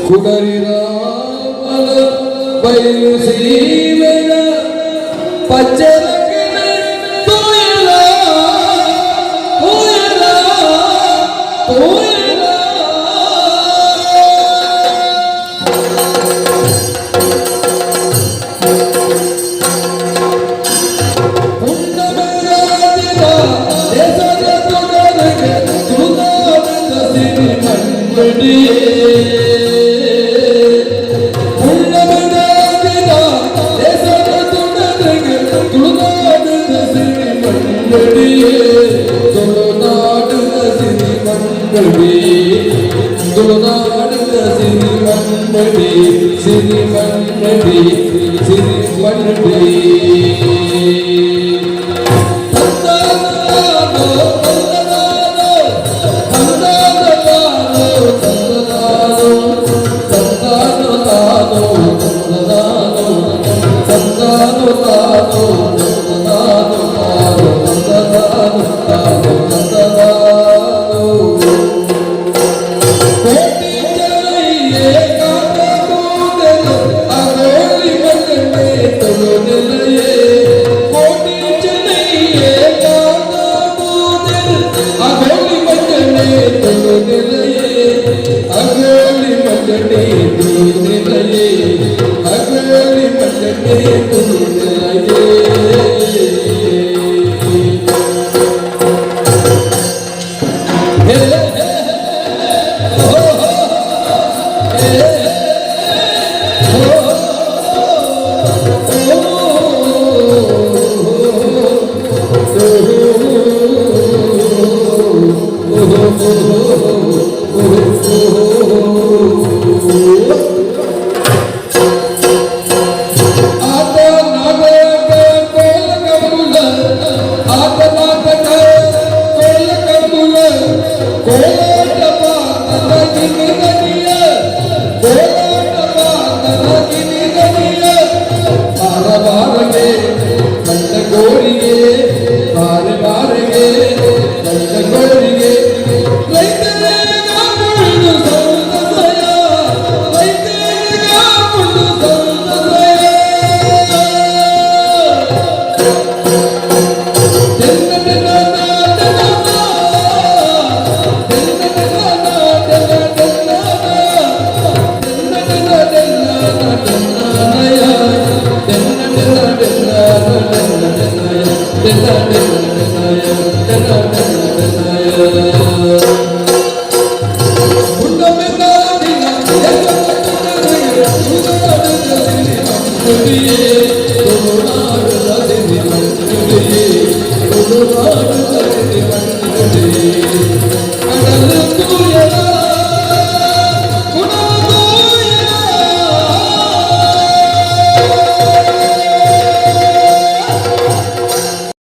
ಕುಡರಿ ರಾಮನ ಬಯಲು ಸೀಮೆಯ ಪಚ್ಚರಕಿನ ತೋಯಲ ತೋಯಲ ತೋಯಲ. ಪುಣ್ಯಮೆರಾದಿರ ದೇಶದ ತುಡರಿಗೆ ತುಳುನಾಡಿನ ಸಿರಿ ಮಣ್ಮಡಿಯೇ. ಪುಣ್ಯಮೆರಾದಿರ ದೇಶದ ತುಡರಿಗೆ ತುಳುನಾಡಿನ ಸಿರಿ ಮಣ್ಮಡಿಯೇ. ತುಳುನಾಡಿನ ಸಿರಿ ಮಣ್ಮಡಿ, ತುಳುನಾಡಿನ ಸಿರಿ ಮಣ್ಮಡಿ, ಸಿರಿ ಮಣ್ಮಡಿ, ಸಿರಿ ಮಣ್ಮಡಿ. ತಂದನಾನೋ ತಂದನಾನೋ ತಂದನಾನೋ ತಂದನಾನೋ ತಂದಾನೋ ತಾನೋ ತಂದನಾನೋ ತಂದಾನೋ ತಾನೋ ತಂದನಾನೋ ತಾನೋ ತಂದನಾನೋ ತಾನೋ ತಂದನಾನೋ. ಕೋಟಿ ಚೆನ್ನಯ್ಯೇ ಕಾಟ ಕೂದಲು ಅಗೋಳಿ ಮಂಜಣ್ಣೆ ತುಳು ನೆಲೆಯೇ. ಕೋಟಿ ಚೆನ್ನಯ್ಯೇ ಕಾಟ ಕೂದಲು ಅಗೋಳಿ ಮಂಜಣ್ಣೆ ತುಳು ನೆಲೆಯೇ. ಅಗೋಳಿ ಮಂಜಣ್ಣೆ ತುಳು ನೆಲೆಯೇ. ಅಗೋಳಿ ಮಂಜಣ್ಣೆ ತುಳು ನೆಲೆಯೇ. ಹೇ ಹೇ ಹೋ ಹೋ ಹೇ ಹೋ ಆತ ನಾಟಕ ಕೋಲ ಕಮುಲ, ಆತ ನಾಟಕ ಕೋಲ ಕಮುಲ, ಕೋಲಾಟ ಪಾತನ ಗಿನಿದನಿಯ, ಕೋಲಾಟ ಪಾತನ ಗಿನಿದನಿಯ. ಬಾರ ಬಾರಗೆ ಕಂಡ ಕೋರಿಗೆ, ಬಾರೆ ಬಾರೆಗೆ ಕಂಡ ಕೋರಿಗೆ. ರೈತರಿಗೆ ಸಂತಸಯ, ರೈತರಿಗೆ ಸಂತಸಯ. ತೆನ್ನ ತೆನ್ನ ತೆನ್ನ ತೆನ್ನ ತೆನ್ನ ತೆನ್ನ ತೆನ್ನ ತೆನ್ನ ತೆನ್ನಯ ತೆನ್ನ ತೆನ್ನ ತೆನ್ನ ತೆನ್ನ ತೆನ್ನಯ ತೆನ್ನ ತೆನ್ನ ತೆನ್ನಯ ತೆನ್ನ ತೆನ್ನ ತೆನ್ನಯ. ಪುಣ್ಣಮೆನಾಡಿನ.